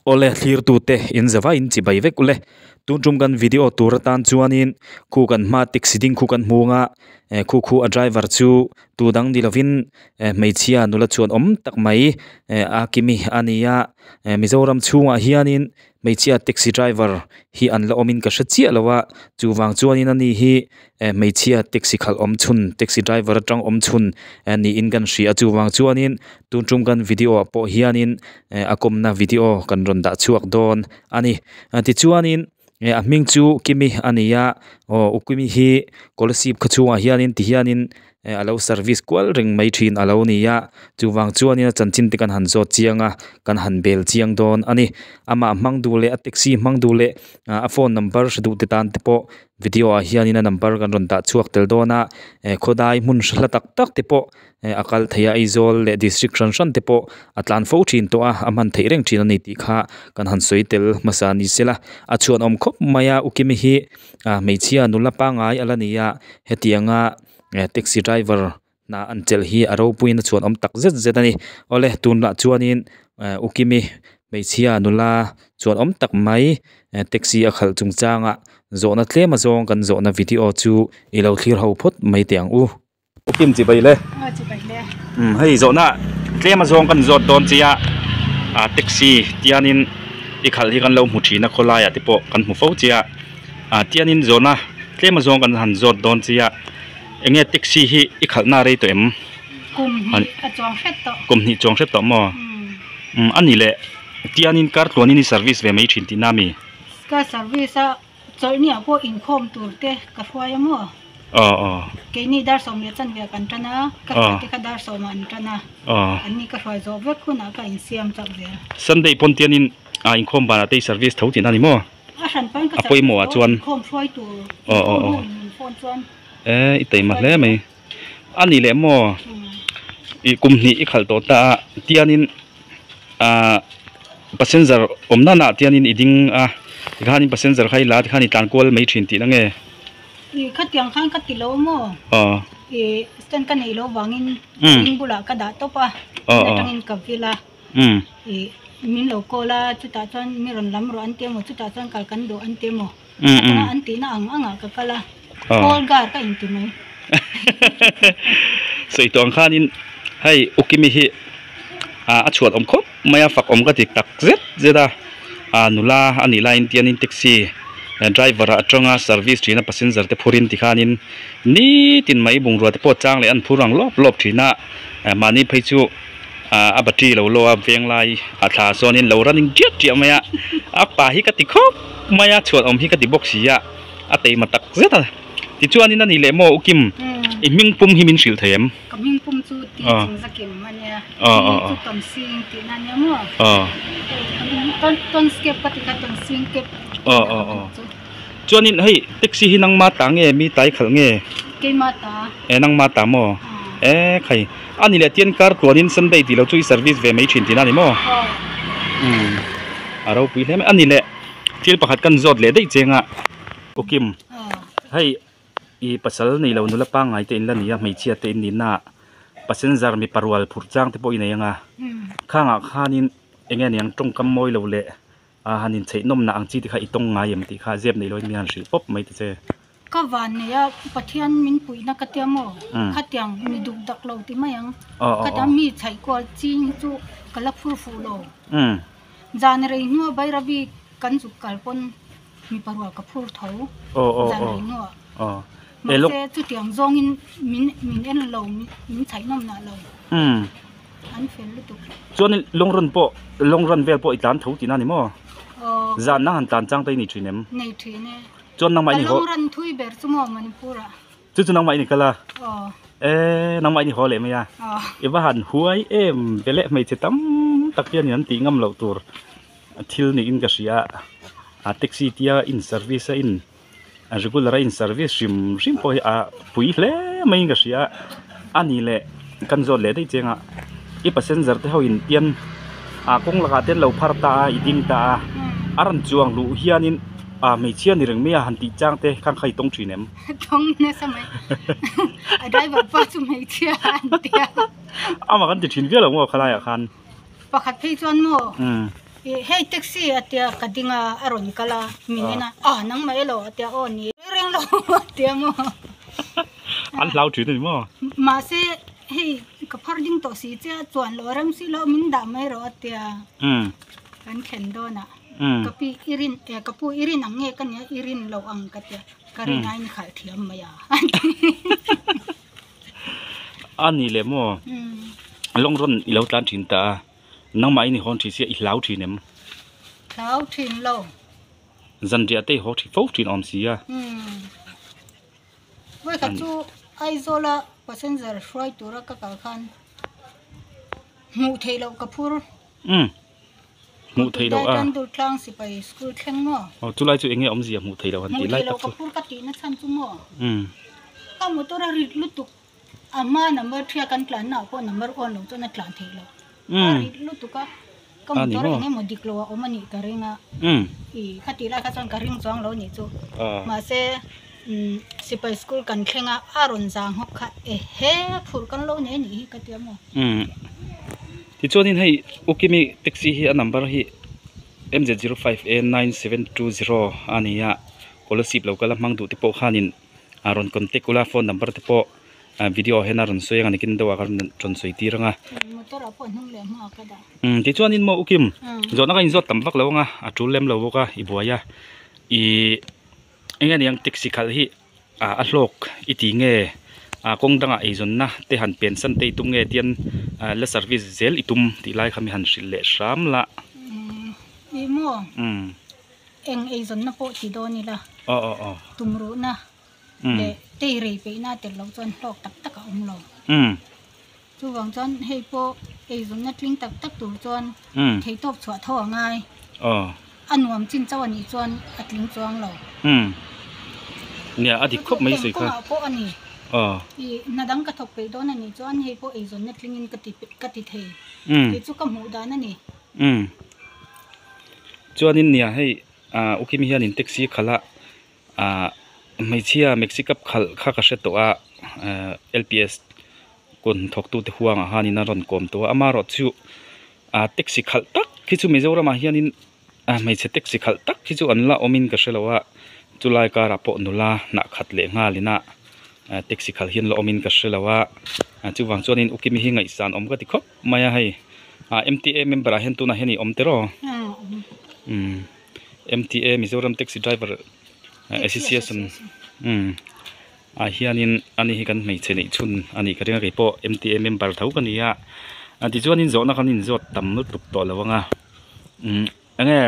Awle thlirtute in zava in chibai vek ule. Tun tum kan video tur atan chuanin khu kan hma taxi ding khu kan hmu anga eh khu khu a driver chu tu dang ni lovin eh hmeichhia nula chuan awm tak mai eh a kimi a ni a eh Mizoram chhungah hianin hmeichhia taxi driver hi an la awmin ka hre chiah lo a chuvang chuanin ani hi eh hmeichhia taxi khalh awm chhun taxi driver atang awm chhun eh niin kan hria a chuvang chuanin tun tum kan video ah pawh hianin eh a kawmna video kan rawn dah chhuak dawn a ni tichuanin eh a hming chu kimi a ni a aw u kimi hi kolasib khaw chhungah hianin ti hianin eh alo service kual reng mai thin alo ni a chuvang chuanin a chanchin te kan han zawt chiang a kan han bel chiang dawn a ni amah hmang duh leh a taxi hmang duh leh ah a phone number hre duh te tan te pawh video ah hianin a number kan rawn dah chhuak tel dawn a eh khawdai hmun hla tak tak te pawh eh a kal thei a Aizawl leh district hran hran te pawh a tlan fo thin tawh a a hman theih reng thin a ni tih kha kan han sawi tel hmasa ni sela a chhuanawm khawp mai a ukimi hi ah hmeichhia nula pangngai a la ni a hetianga eh taxi driver hna an chelh hi a ropuiin a chhuanawm tak zet zet a ni awle tunah chuanin eh ukimi hmeichhia nula chuanawm tak mai eh taxi a khalh chung changah zawhna tlem azawng kan zawhna video chu i lo thlir ho phawt mai teh ang u. Ukim chibai le. Umm hei zawhna tlem azawng kan zawt dawn chi a ah taxi tianin i khalh hi kan lo hmu thin a khawlaiah te pawh kan hmu fo chi a ah tianin zawhna tlem azawng kan han zawt dawn chi a eng nge taxi hi i khalhna rei tawh em? Kum hnih a chuang hret tawh. Kum hnih chuang hret tawh maw? Umm a nih leh tianin kar tluanin i service ve mai thin tihna mi? Ka service a chawlhni ah pawh inkhawm tur te ka hruai a maw? Aw aw. Keini dar sawm leh chanve ah kan tan a, ka hruai te kha dar sawm ah an tan a, anni ka hruai zawh vek hunah ka insiam chak zel. Sunday pawn tianin ah inkhawm banah te i service tho tihna ni maw? A hran pawn ka service tho, inkhawm hruai tur inkhawm room min phone chuan. E i taima hle mai. A nih leh maw i kum hnih i khalh tawh ta a tianin ah passenger awm nana tianin i ding a tikhanin passenger kha i la tikhan i tlan kual mai thin tihna nge? I khatiang khan ka ti lo maw i stand ka neih loh vangin ding bulah ka dah tawp a atangin ka vil a i min lo call a chutah chuan mi rawn lam rawh an ti emaw chutah chuan kal kan duh an ti emaw. Atanga an tihna ang angah ka kal a, call girl ka inti mai. Sawi tawh ang khanin hei Ukimi hi a chhuat awm khawp mai a, fak awm ka ti tak zet zet a, nula a nih laiin tianin taxi driver ah atanga service thin a passenger te phurin tikhanin nitin mai bungrua te pawh chang leh an phur ang lawp lawp thin a, mahni phei chu a battery lo lo a veng lai a thla sawnin lo running tiat tiah mai a a pa hi ka ti khawp mai a chhuan awm hi ka ti bawk si a a teima tak zet a tichuanin a ni leh maw ukim i hming pum hi min hrilh thei em? Ka hming pum chu ti chung zakim a nia ti chu tawnsing tihna a nia maw tawnscape ka ti kha tawnsing cap chu chuanin hei taxi hi nangma ta nge mi tai khalh nge? Keima ta. E nangma ta maw? E khai a ni leh tian kar tluanin Sunday tih lo chu i service ve mai thin tihna a ni maw? Umm a ropui hle mai a ni leh thil pakhat kan zawt leh daih cheng a U Kim hei i pasal nei lo nula pangngai te in la ni a hmeichhia te in nihna ah passenger mipa rual phurh chang te pawh i nei ang a khangah khanin eng nge niang tawngkam mawi lo leh a han inchheih nawmna ang chi te kha i tawng ngai em tih kha zep nei loin mi han hrilh pawp mai ta che. Ka van nei a, Pathian min puihna ka tia maw? Khatiang mi duk dak lo ti mai ang. Khatiang mi chhaih kual ching hi chu ka la phur fuh lo. Zan rei hnua Bairabi kan zuk kal pawn mipa rual ka phur tho zan rei hnuah. Mahse chutiang zawngin min min en lo, min chhaih nawm nah lo. An fel lutuk. Chuanin long run pawh long run vel pawh i tlan tho tihna ni maw? Zan na han tlan chang te i nei thin em? Nei thin e. Chuan nangmah in i haw. Ka long run thui ber chu maw Manipur ah. Chu chu nangmah in i kal a? Aw. E nangmah in i haw leh mai a? Aw. I va han huai em ve leh hmeichhe tam tak hian an tih ngam loh tur thil niin ka hria a. A taxi tia in service a in regular a in service hrim hrim pawh hi a pui hle maiin ka hria a. A ni leh kan zawt leh daih chiang a i passenger te ho in pian ah kawng lakah te an lo phar ta a i ding ta a a rawn chuang luh hianin ah hmeichhia ni reng mai a han tih chang te khan kha i tawng thin em? Tawng nasa mai a driver pa chu hmeichhia an ti a amah kan ti thin viau lo maw khalaiah khan pakhat phei chuan maw. Hei taxi a tia ka ding a a rawn kal a min en a ah nangmah elaw a tia aw ni reng lo a tia maw. An hlau thin a ni maw? Mahse hei ka phar ding tawh si che a chuan loh a rem si lo min dah mai rawh a tia kan thlen dawn ah ka pi i rin eh ka pu i rin ang nge ka nia i rin loh ang ka tia ka rin aiin i khalh thiam mai a a ti. A ni leh maw? Lawng rawn i lo tlan thin ta a. Nangmah in i hawn thin sia i hlau thin em? Hlau thin lo. Zanriah te i haw thin fo thin awm sia. Umm. Vawikhat chu Aizawl a passenger hruai tura ka kal khan hmuh theih loh ka phur. Umm. Hmuh theih loh a. Tan Durtlang sipai school thleng maw? Aw chulai chu enge awmzia hmuh theih loh han tih lai tak chu. Hmuh theih loh ka phur ka tihna chhan chu maw? Umm. Ka motor a rit lutuk. A hma number thia kan tlan naah pawh number awn lo chuan a tlan theih lo. A rit lutuk a, ka motor eng emaw dik lo a awm a nih ka ring a. Ih khatih lai kha chuan ka ring chuang lo a nih chu. Mahse sipai school kan thleng a, a rawn zang hawk kha ehe phurh kan lo nei a nih hi ka ti a maw. Tichuanin hei Ukimi taxi hi a number hi MZ05A9720 a ni a, Kolasib lo kal a hmang duh te pawh khanin a rawn contact ula phone number te pawh video ah hian a rawn sawi ang a nikin deuh ah khan rawn sawi tir ang a umm tichuanin maw ukim zawhna ka inzawt tam vak lo ang a a tul lem lo bawk a i buai a ih eng nge niang taxi khalh hi ah a hlawk i ti nge ah kawng dangah eizawnna te han pen san te i tum nge tian la service zel i tum tih lai kha mi han hrilh leh hram la. Eng eizawnna pawh ti dawn ila, tumruhna leh tei rei peihna a tel loh chuan hlawk tak tak a awm lo. Chuvang chuan hei pawh eizawnna tling tak tak tur chuan theihtawp chhuah tho a ngai. A nuam chin chauh a nih chuan a tling chuang lo. Nia a dik khawp mai sawi kha. Engkawngah pawh a ni. I hna dang ka thawk peih dawn a nih chuan hei pawh eizawnna tlingin ka ti thei. Kei chu ka hmuh dan a ni. Umm chuanin nia hei ah ukimi hianin taxi khalh a ah hmeichhia maxi cab khalh kha ka hre tawh a ah L P S kawn thawktute huangah khanin a rawn kawm tawh a amaherawh chu ah taxi khalh tak hi chu Mizoramah hianin ah hmeichhe taxi khalh tak hi chu an la awmin ka hre lo a chulai karah pawh nula hnah khat leh nghalin a taxi khalh hi an la awmin ka hre lo a chuvang chuanin ukimi hi ngaihsan awm ka ti khawp. Mai a hei ah M T A member ah hian tunah hian i awm tiraw umm M T A Mizoram taxi driver association umm ah hianin ani hi kan hmeichhe neih chhun a nih ka ring a keipawh M T A member tho ka ni a tichuanin zawhna kan inzawt tam lutuk tawh lo ang a umm enge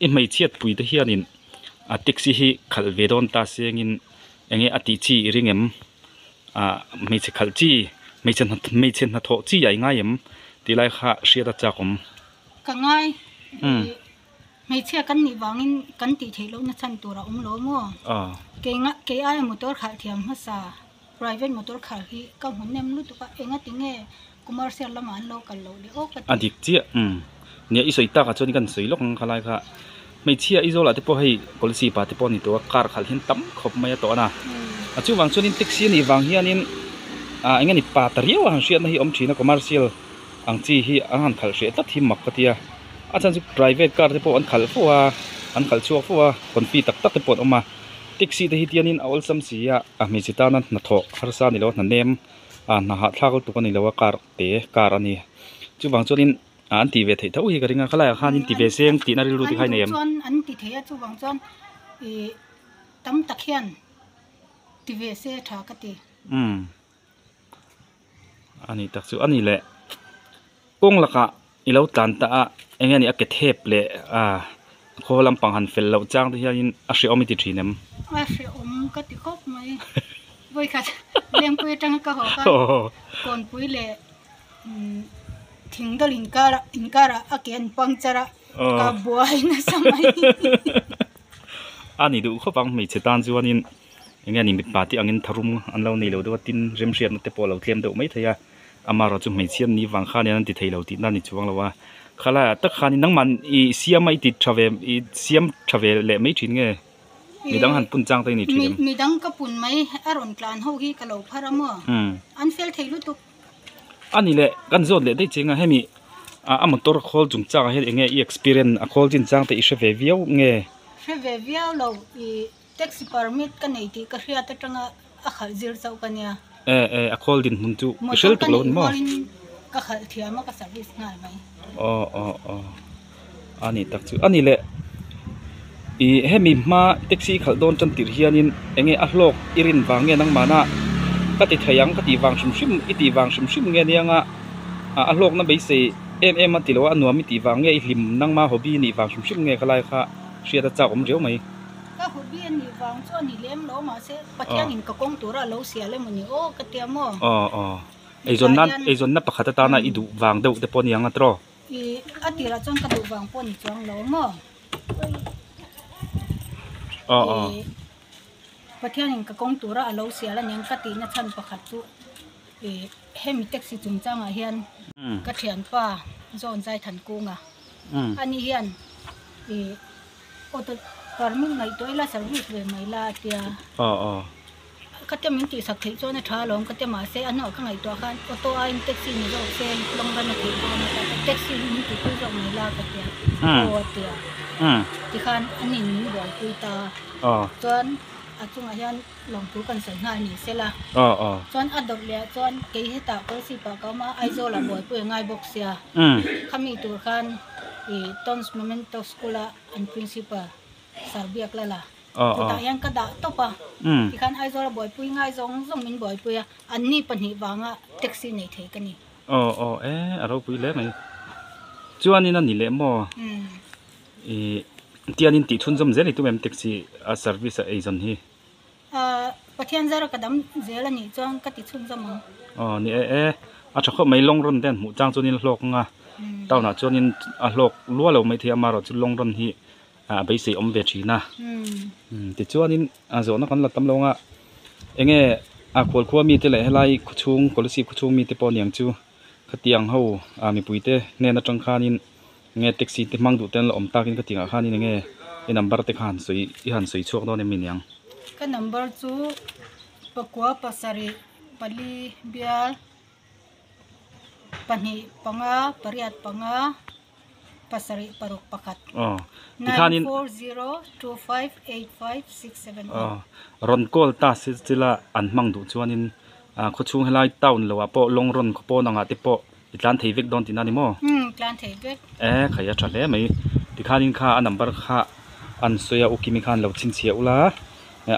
i hmeichhiat pui te hianin a taxi hi khalh ve dawn ta sengin enge a tih chi i ring em ah hmeichhe khalh chi hmeichhe hmeichhe hnathawh chi ah i ngai em tih lai kha hriat a chak awm. Ka ngai ih hmeichhia kan nih vangin kan tih theih lohna chhan tur a awm lo maw? Kei nga kei aia motor khalh thiam hmasa private motor khalh hi ka hmu nem lutuk a engati nge Commercial lamah an lo kal loh leh awk a ti. A dik chiah umm. Nia i sawi takah chuan kan sawi lawk ang khalai kha. Hmeichhia Aizawl ah te pawh hei policy pa te pawh a ni tawh a car khalh hian tam khawp mai a tawh a na. A chuvang chuanin taxi a nih vang hianin ah eng nge ni pa ta riau a han hriatna hi a awm thin a commercial ang chi hi an han khalh hreh tlat hi mak ka ti a. A chhan chu private car te pawh an khalh fo a an khalh chhuak fo a confi tak tak te pawh an awm a. Taxi te hi tianin a awlsam si a a hmeichhe tana hnathawh harsa ni lo a hna nem. ah hna hahthlak lutuk a ni lo a car te car a ni chuvang chuanin ah an tih ve theih tho hi ka ring a khalaiah khanin ti ve seng tihna rilru te kha a nei em. Chuan an ti thei a chuvang chuan ih tam tak hian ti ve se tha ka ti. Umm a ni tak chu a ni leh kawng lakah i lo tlan ta a eng nge ni a ke thep leh a khaw lampang han fel loh chang te hianin a hrehawm i ti thin em? A hrehawm ka ti khawp mai vawikhat lengpui atanga ka haw khan kawnpui leh thingdal inkar inkarah a ke an puncture a ka buai nasa mai. A ni duh khawp ang hmeichhe tan chuanin eng nge ni mipa te angin tharum an lo nei lo deuh a tin remhriatna te pawh a lo tlem deuh mai thei a. Amaherawh chu hmeichhia ni vang khan hian an ti thei lo tih na ni chuang lo a, khalaiah tak khanin nangmah i siam a i ti tha ve i siam tha ve leh mai thin nge midang han pun chang te ni thin em? Midang ka pun mai a rawn tlan ho hi ka lo phar a maw? An fel thei lutuk. A ni leh kan zawt leh daih cheng a hemi A motor khawl chungchang ah hian eng nge i experience a khawl chin chang te i hre ve viau nge? Hre ve viau lo i taxi permit ka nei tih ka hriat atanga a khalh zir chauh ka nia. E e a khawl din hmun chu i hre Motor lutuk ka lo neih ni maw? rualin ka khalh thiam a ka service nghal mai. Aw aw aw a ni tak chu a ni le ih hemi hma taxi i khalh dawn tan tirh hianin eng nge a hlawk i rin vang nge nangmahna ka ti thei ang ka tih vang hrim hrim i tih vang hrim hrim nge nia nga a hlawkna beisei em em a ti lo a a nuam i tih vang nge i hlim nangma hobby nih vang hrim hrim nge ka lai kha hriat a chak awm riau mai. Ka hobby a nih vang chu a ni lem lo mahse Pathianin ka kawng tura a lo sial emaw ni aw ka tia maw? Aw aw eizawn nan eizawnna pakhat atana i duh vang deuh te pawh a ni ang a tiraw? I a tirah chuan ka duh vang pawh a ni chuang lo maw? Aw aw. I Pathianin ka kawng tura a lo sial a niang ka tihna chhan pakhat chu i hemi taxi chungchangah hian ka thianpa John Zaithankunga ani hian i Auto permit ngaihtuah ila service ve mai la a tia. Aw aw. Ka tia min tihsak theih chuan a tha alawm ka tia mahse a hnuah ka ngaihtuah khan auto aiin taxi ni zawk se long run a theih dawn a ka taxi hi min tihpui zawk mai la ka tia. Aw a tia. Tikhan a nin min buaipui ta. Chuan a chungah hian lawmthu kan sawi nghal ni sela. Chuan a dawrh leh ah chuan kei hetah Kawlsipah ka awm a Aizawl ah buaipui a ngai bawk sia. Khami tur khan ih Tons Memento School a an principal Sir Biak Lala kutah hian ka dah tawp a, tikhan Aizawl a buaipui ngai zawng zawng min buaipui a, anni pahnih vanga taxi nei thei ka ni. Aw aw e a ropui hle mai. Chuanin a ni leh maw? Ih tianin tih chhunzawm zel i tum em taxi a service a eizawn hi? Pathian zara ka dam zel a nih chuan ka ti chhunzawm ang. Aw ni e e, a tha khawp mai long run te an hmuh chang chuanin a hlawk ang a, town ah chuanin a hlawk lua lo maithei a amaherawh chu long run hi a beisei awm ve thin a. Tichuanin a zawhna kan la tam lo ang a, enge a khualkhua mite leh helai khawchhung Kolasib khawchhung mite pawh aniang chu khatiang ho mipui te hnen atang khanin Nge taxi te hmang duh te an la awm takin ka tih ngah khanin enge i number te kha han sawi i han sawi chhuak dawn em mi niang? Ka number chu pakua pasarih pali bial pahnih panga pariat panga pasarih paruk pakhat 9402585678. Aw rawn call ta se chila an hmang duh chuanin khawchhung helai town loh ah pawh long run khaw pawn angah te pawh I tlan thei vek dawn tihna a ni maw? Umm, tlan thei vek. E, khai a tha hle mai. Tikhanin kha a number kha an sawi a, Ukimi khan lo chhinchhiah ula.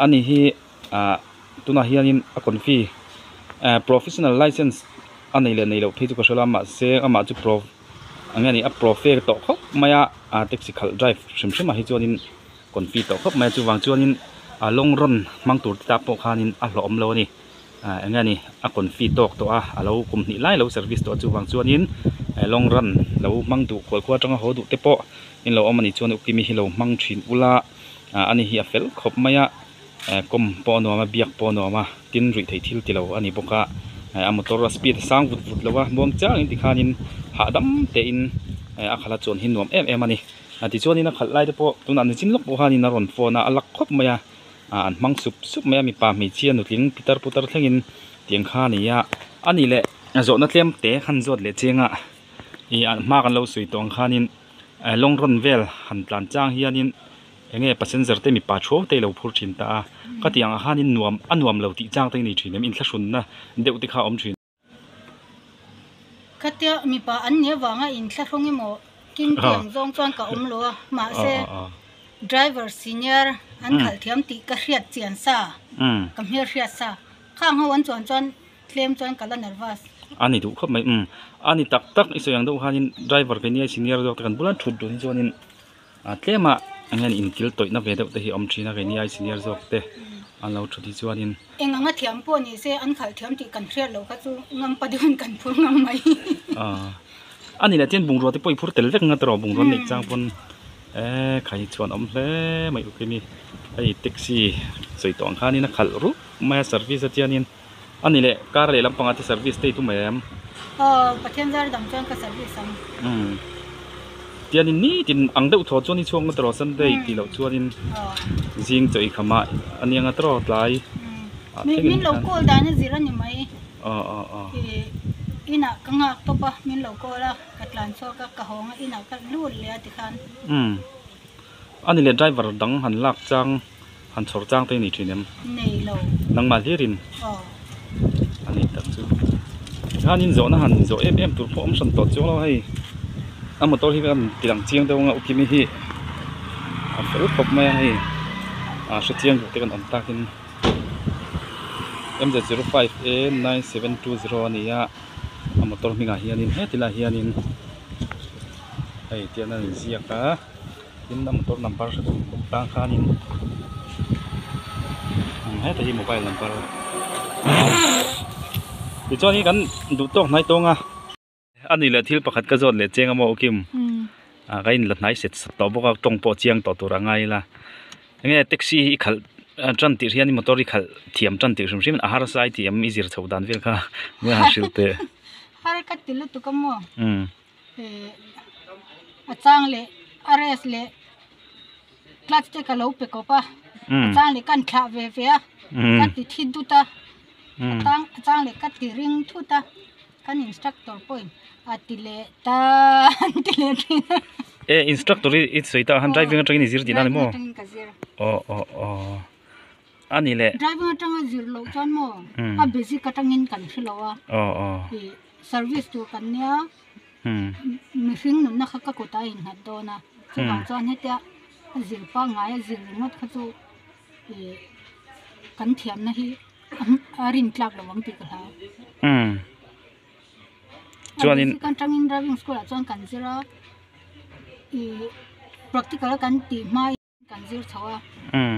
Ani hi ah tunah hianin a confi eh professional license a nei leh nei loh phei chu ka hre lo a, mahse amah chu prof eng nge ni a profe tawh khawp mai a, ah taxi khalh drive hrim hrim ah hi chuanin confi tawh khawp mai a, chuvang chuanin ah long run hmang tur te ta pawh khanin a hlawhawm lo a ni. Eng nge ni a confi tawk tawh a a lo kum hnih lai lo service tawh a chuvang chuanin long run lo hmang duh khual khua atanga haw duh te pawh in lo awm a nih chuan ukimi hi lo hmang thin ula ani hi a fel khawp mai a kawm pawh a nuam a biak pawh a nuam a tin ruih theih thil ti lo a ni bawk a a motor a speed a sang vut vut lo a muang chiangin tikhanin hahdam tein a khalh a chuan hi nuam em em a ni tichuanin a khalh lai te pawh tunah nichin lawk pawh khanin a rawn phone a a luck khawp mai a. ah an hmang sup sup mai a mipa hmeichhia nutling pitar putar thlengin tiang kha a ni a a nih leh zawhna tlem te khan zawt leh chiang a ih a hma kan lo sawi tawh ang khanin eh long run vel han tlan chang hianin eng nge passenger te mipa thuau te ilo phur thin ta a ka tih ang ah khanin nuam a nuam lo tih chang te a ni thin em inthlahrunna deuh te kha a awm thin. Khatia mipa an nih avanga inthlahrung emaw kim tih ang zawng chuan ka awm lo a, mahse driver senior an khalh thiam tih ka hriat chian sa, ka hmel hriat sa. Khang ho an chuan chuan tlem chuan ka la nervous. A ni duh khawp mai, umm a ni tak tak i sawi ang deuh khanin driver keini ai senior zawk te kan bula thut dun hi chuanin A tlema ang hian inkil tawihna ve deuh te hi a awm thin a, keini ai senior zawk te an lo thut hi chuanin. Eng anga thiam pawh ni se an khalh thiam tih kan hriat loh kha chu ngam pa deuhin kan phur ngam mai. A ni leh chuan bungrua te pawh i phur tel vek nga tawh bungrua neih chang pawn e khai chuan awm hle mai uk hi mi hei taxi sawi tawh ang khanin a khalh rup mai a service a chianin a ni leh car leh lampangah te service te i tum em? Aw Pathian zar dang chuan ka service ang. Umm tianin nitin ang deuh thaw chuan i chhuak na tawh Sunday tih loh chuanin zing chaw i kham a a nia nga tawh tlai ah thleng in min lo call dan a zir a ni mai. Aw aw aw. Ih Inah ka nghak tawp a, min lo call a, ka tlan chhuak a, ka hawng a, inah ka lut leh a tikhan. Umm. A ni leh driver dang han lak chang, han chhawr chang te i nei thin em? Nei lo. Nangmah hlirin? Aw. A ni tak chu. Tikhan in zawhna han zawh em em tur pawh awm hran tawh chuang lo hei. A motor hi kan ti lang chiang deuh anga Ukimi hi a fel khawp mai a hei. A hre chiang duh te kan awm takin. MZ05A 9720 a ni a, a motor hmingah hianin heti lai hianin hei tian a inziak a, tin a motor number tang khanin heta hi mobile number tichuan hi kan duh tawk hnai tawng a. A ni leh thil pakhat ka zawt leh cheng a maw Ukim? Ah ka inla hnai set sat tawh bawk a tawng pawh chiang tawh tur a ngai ila. Enge taxi hi i khalh tan tih hian motor i khalh thiam tan tih hrim hrim a harsa i tih em i zir chhoh dan vel kha nge han hrilh teh. Har ka ti lutuk a maw? A chang leh a rest leh clutch te ka lo pe kawp a, a chang leh ka inthlah ve ve a, ka ti thi dut a, a chang leh ka ti ring thut a. Kan instructor pawhin a ti leh ta an ti leh thin a. E instructor i i sawi ta han driving atangin i zir tihna ni maw? Driving atangin ka zir. Aw aw aw a ni leh. Driving atanga zir loh chuan maw a basic atangin kan hre lo a. Aw aw. I service tur kan nia mihring nunna kha ka kutah a innghat dawn a chuvang chuan hetia zir pangngai a zir ringawt kha chu i kan thiamna hi a rin tlak lo ang tih ka hlau. Umm. Chuanin. Kan tangin driving school ah chuan kan zir a i practical a kan tih hma in kan zir chho a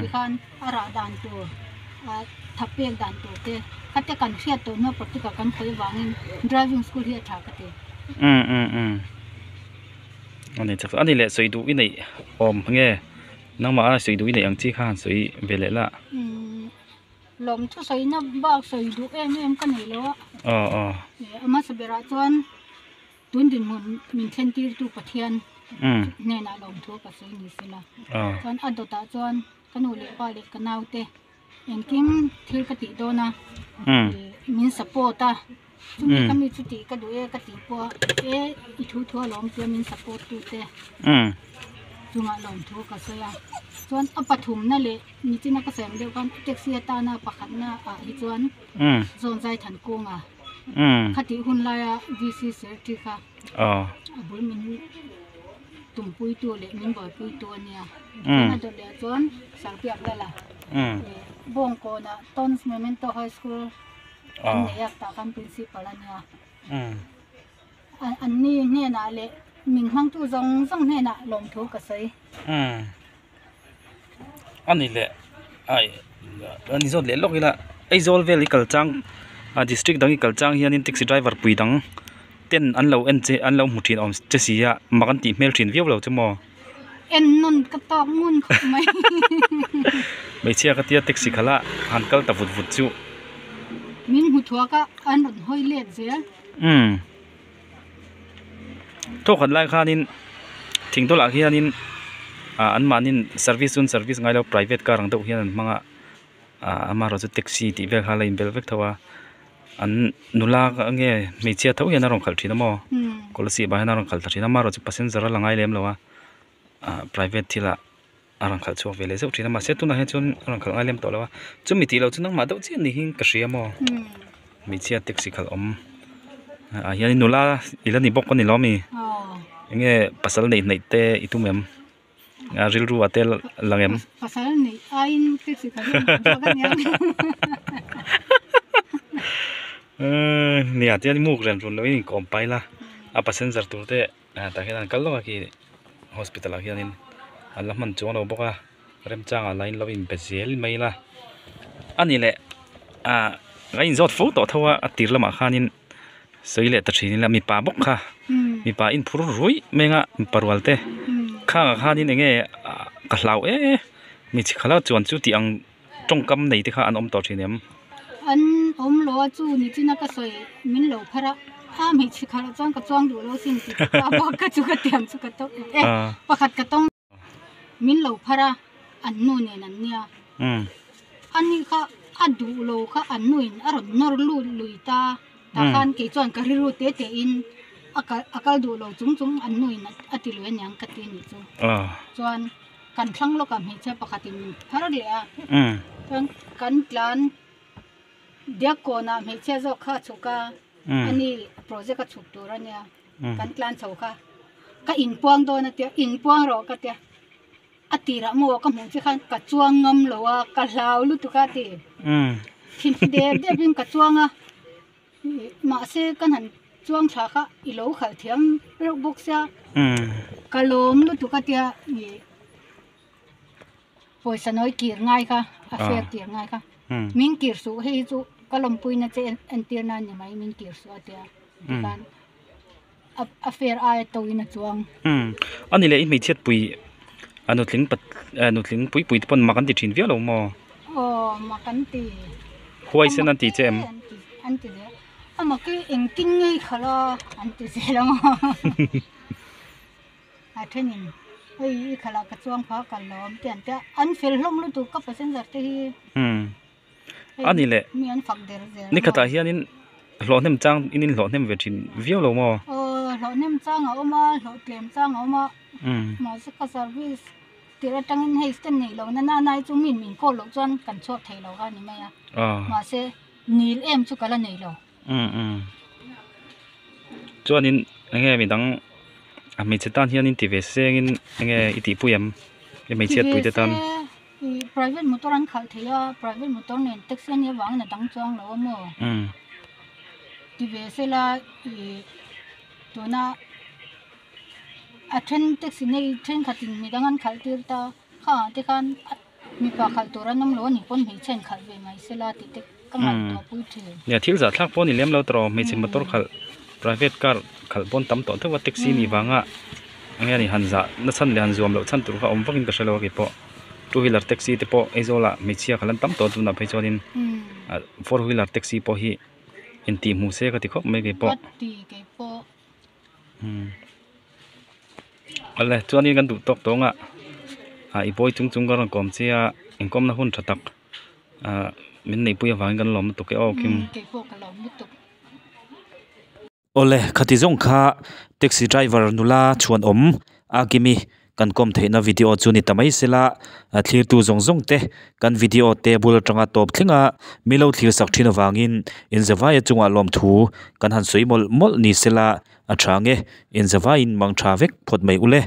tikhan a rah dan tur a tha pek dan tur te khatia kan hriat tawh hnuah practical kan khawih avangin driving school hi a tha ka ti. Umm umm umm. Ani chak ani leh sawi duh i neih awm nge nangmah a sawi duh i neih ang chi kha han sawi ve leh la. Umm. Lawm thu sawina bak sawi duh em em ka nei lo a. Aw aw. A hmasa berah chuan tun dinhmun min thlen tirtu Pathian hnenah lawm thu ka sawi ni se la. Chuan a dawtah chuan ka nu leh pa leh ka naute engkim thil ka tih dawn a min support a. Chumi ka mi chu tih ka duh e ka tih pawh a e i thu thu a lawm tia min support tu te chungah lawm thu ka sawi a. Chuan a pathumna leh Nichina ka sawi ang deuh khan taxi atana pakhatna ah hi chuan zawn zai than kunga khatih hun laia VC secretary kha a bul min tumpuitu leh min buaipuitu a nia. Chuan a dawt leh ah chuan Sarpiak Lala Bawngkawnah Tons Memento High School an nei a tah khan principal a nia. Anni hnenah leh min hmangtu zawng zawng hnenah lawmthu ka sawi. A ni leh ai a ni zawt leh lawk ila Aizawl vel i kal chang ah district dang i kal chang hianin taxi driver pui dang ten an lo en che an lo hmu thin awm che si a mak an tih hmel thin viau lo che maw. En nawn ka tawk ngun khawp mai. Hmeichhia ka tia taxi khalh a han kal ta vut vut chu. Min hmu thuak a an rawn hawi let zel. Umm. Thawkhat lai khanin thing dawlah hianin ah anmahnin service chu an service ngai lo private car ang deuh hian an hmang a ah amaherawhchu taxi tih vel kha a la inbel vek tho a an nula nge hmeichhia tho hian a rawn khalh thin a maw kawlhsip ah hian a rawn khalh ta thin a amaherawhchu passenger a la ngai lem lo a ah private thil ah a rawn khalh chhuak ve leh zeuh thin a mahse tunah hian chuan a rawn khalh ngai lem tawh lo a chumi tih loh chu nangmah deuh chiah ni hi ka hria maw hmeichhia taxi khalh awm ah hian nula i la ni bawk a ni lawm mi enge pasal neih hnaih te i tum em a rilru ah te lang em. Pasal neih aiin taxi khalh hi a nuam zawk a nia nia tian muk ren run loin inkawm pai la a passenger tur te. Ah tah hian an kal lawk a khi hospital ah hianin an la hman chuang lo bawk a remchangah lah in lo inbe zel mai ila a ni leh ah a inzawt fo tawh tho a a tir lamah khanin sawi leh ta thin ila mipa bawk kha mipa inphur ruih mai anga mipa rual te khangah khanin eng nge ka hlau e hmeichhe khala chuan chu tih ang tawngkam nei te kha an awm tawh thin em? An awm lo a chu ni china ka sawi min lo phar a, a hmeichhe khalh chuan ka chuang duh lo sin tih ka bak ka chu ka tiang chu ka tawk e pakhat ka tawng min lo phar a an nu nen an nia ani kha a duh lo kha an nu in a rawn nawr lut lui ta. Tah khan kei chuan ka rilru te te in a kal a kal duh lo chung chung an nu in a ti lui aniang ka ti anih chu. Chuan kan thlang lawkah hmeichhia pakhatin min phar leh a. Chuan kan tlan diak kawnah hmeichhia zawk kha a chhuk a, ani project a chhuk tur ania kan tlan chho kha ka inpuang dawn a tia inpuang rawh ka tia. A tirah maw ka hmuh che khan ka chuang ngam lo a, ka hlau lutuk a ti. Thin dep dep in ka chuang a, mahse ka han chuang thla kha i lo khalh thiam reuh bawk sia, ka lawm lutuk a tia ih pawisa nawi kir ngai kha a fare kir ngai kha min kir suh hei hi chu ka lawmpuina che entir nan ni mai min kir suh a tia tikhan. a fair aia to in a chuang. Umm ani leh i hmeichhiat pui a nutling pat eh nutling pui pui te pawn mak an ti thin viau lo maw? Aw mak an ti. Huaisen an ti che em? An ti zel. A mak hi engtin nge i khalh a an ti zel ang a. A thenin hei i khalh ah ka chuang phah kal lo awm te an tia an fel hlawm lutuk ka passenger te hi. Umm Ani leh Mi an fak der zel ni khatah hianin hlawhhnem chang in in hlawhhnem ve thin viau lo maw? Aw hlawhhnem chang a awm a, hlawhtlem chang a awm a. Mahse ka service tirh atangin hei stand neih loh na nana hi chu min min call loh chuan kan chhuak thei lo kha a ni mai a. Mahse nil em chu ka la nei lo. Chuanin enge midang a hmeichhe tan hianin ti ve sengin enge i tihpui em? I hmeichhiat puite tan. Ih private motor an khalh thei a private motor nen taxi a nih avangin a dang chuang lo a maw ti ve sela ih tuna a then taxi nei thenkhatin midang an khalh tir ta kha ah te khan mipa khalh tur an awm lo a nih pawn hmeichhe an khalh ve mai sela tih te ka ngaihtuah pui thin. Nia thil zah thlak pawh a ni lem lo tawh hmeichhe motor khalh private car khalh pawn tam tawh deuh a taxi nih vanga enge ni han zah na chhan leh han zuam loh chhan tur kha awm vakin ka hre lo a keipawh. Two wheeler taxi te pawh Aizawl ah hmeichhia kha lan tam tawh tunah phei chuanin four wheeler taxi pawh hi intih hmuh se ka ti khawp mai keipawh. Awle chuanin kan duh tawk tawng a ah i bawi chung chung ka rawn kawm che a inkawmna hun tha tak ah min neihpui avangin kan lawm lutuk e aw Kim. Awle, khati zawng kha taxi driver nula chhuanawm a Kimi kan kawm theihna video chu ni ta mai sela, a thlirtu zawng zawng te kan video te bul atanga tawp thleng a mi lo thlir sak thin avangin inzavaia chungah lawmthu kan han sawi mawlh mawlh ni sela a tha nge, inzavaiin mang tha vek phawt mai ule.